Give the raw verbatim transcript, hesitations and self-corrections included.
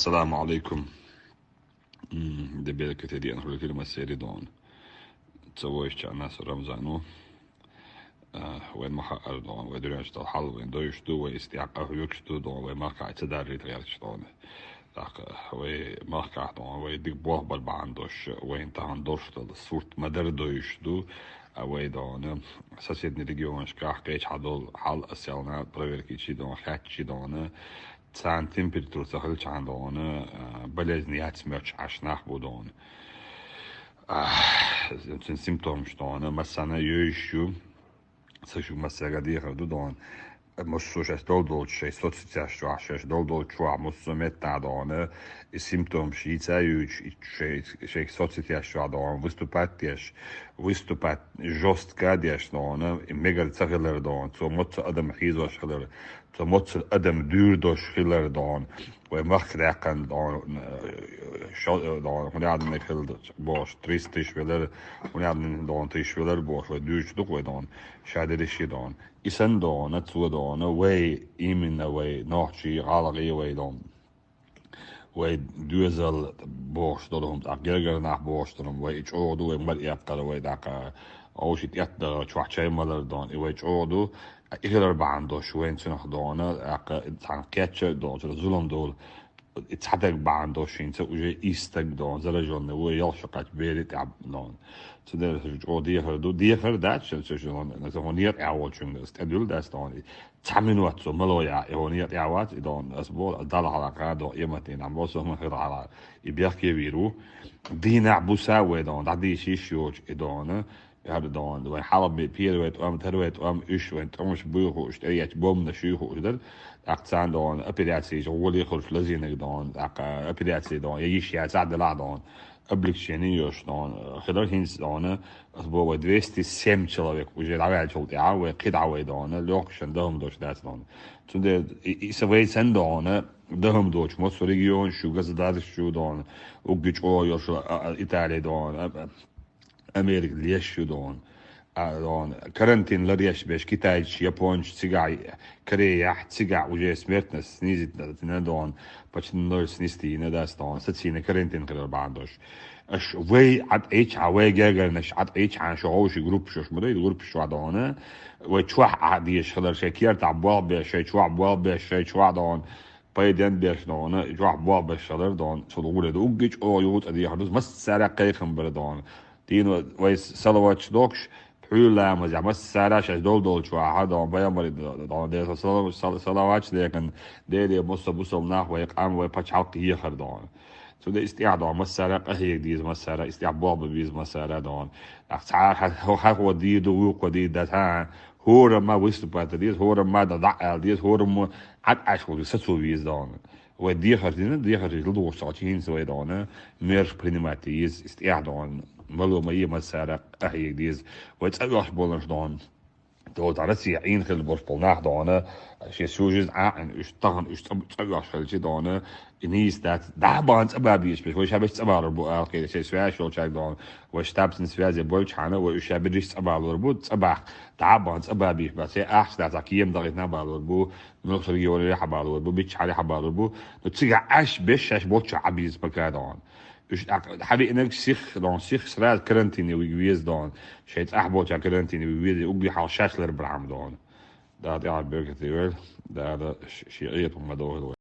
Салам алейкум. М, де беркате диан хули фильма сери дон. Цавой чана Рамзану. А, вайн маха ар дон, вай дурянчтал хал, вайн дойшту, вай истиак ахвюкшту дон, вай маха цадарри тверчтон. Так, вай маха дон, вай дик бох бар бандош, вайн тахан доштал, сурт мадар дойшту, а вай дон, соседний регионшках кеч хадол, хал аселна, проверки чи дон, хат чи дон, цан температура цахал чан дон, а, болезнь яц мёч ашнах будон. А, цин симптомш дон, массана йойшу, сашу массага дихар ду дон. Муссу шеш дол дол шеш соцсетяш чуа, шеш дол дол чуа, муссу метта дон. И симптомш ица юч, и шеш, шеш соцсетяш чуа дон, выступать деш, выступать жестко деш дон, и мегар цахилар дон, цо моццо адам хизош хилар, цо моццо адам дюрдош хилар дон. Вай мах крякан дон, э, шо, э, дон, хунядны хил бош, триста тысяч велер, хунядны дон тысяч велер бош, вай дюч дук вай дон, шадериши дон. Исан дон, цо дон, вай именно вай, нохчи, галги вай дон. Вай дюзал бош долхум, а гергер нах бош долхум, вай чоду, вай мар яккар, вай дака, оуши тетда, чуа чай малар дон, и вай чоду, а играр бандош, вайн цунах дон, а ка, цан кетча дон, цура зулам дол, и цатаг бандош, инца уже истаг дон, заражённый, вай ялшакач бери таб дон. Цудер чо дихар ду, дихар дач, чо, чо, чо, на, на, на, нет, а вот чун, стадил дас дон. Цхьа минут цо мало я, и он я тӀе вац, и дон, ас бол, ас дала хьалакха, дон, и матин, ам бол, со ма хир хьала, и бехке виру. Дина буса ве дон, да ди шиш йоч, и дон, яр дон, вай хьала би пир ве тӀом, тер ве тӀом, уьш ве тӀомш буй хуш, тӀе яч бом на шуй хуш дер. Так цан дон, операция, гули хуш лазинег дон, так операция дон, я йиш я цад дала дон. Облегчение йош дон, хилар хинс дон, ас бо вай двести семь человек уже давай чул тӀе, вай кид вай дон, лёгшен дом дош дас дон. Цунде и, и са вай сен дон, дом доч, мос регион шу, государство шу дон, угги чо йош, а, а, Италия дон, а, а, Америка леш шу дон. А, дон, карантин лареш беш, китайч, японч, цигай, Корея, цига уже смертность снизить на, на дон, почти ноль снести на дас дон, сацина карантин хилар бандош. Аш вай ад эч, а вай гергарнаш ад эч, а шо гоши групп шош мрей, групп шо дон, вай чуах а диеш хилар, шей кер та бол беш, шей чуах бол беш, шей чуах дон, пайден беш дон, чуах бол беш хилар дон, сул гуре ду, угги чо юц а диеш хилар, мас сара кайхам бар дон. Дин вай салавач докш, пхула маза, мас сара шаш дол дол чуа, ха дон, баян бари дон, дон, де сал-, сал-, салавач декан, де де мусса бусал нах вай къам вай пачхал киехар дон. Цуде истиа дон, мас сара къахиек диз мас сара, истиа боб биз мас сара дон. Ах ца ха, ха, ха, ха, ди ду, ку ди да та. Хора ма выступать диз, хора ма да да ал диз, хора ма ат аш ку сацу виз дон. Вай дехар дина, дехар дина, лугу сал чин вай дон, мерш принимать диз, истиа дон. Малу ма и мас сара къахиек диз. Вай цаваш болаш дон. То та Россия ин хил борш полнах дона, ши сюжет а ин уж тахан уж цаваш хил чи дона, и низ дат, да бан цаба биш, биш, вай шабеш цаба бу ал кеде, ши связь шол чаг дон, вай штаб син связи болч хана, вай уж шабеш цаба лор бу, цаба, да бан цаба биш, ба се ах да за кием да на ба лор бу, мух регион ре хаба лор бу, бич хари хаба лор бу, но цига аш беш шаш болч абиз пока дон. Уж ак, хаби инек сих, дон сих сразу карантине вигвез дон. Шейт ах болча карантине вигвез, угби хал шашлер брам дон. Да, да, беркетивер. Да, да, ши, ши, ие, по-моему,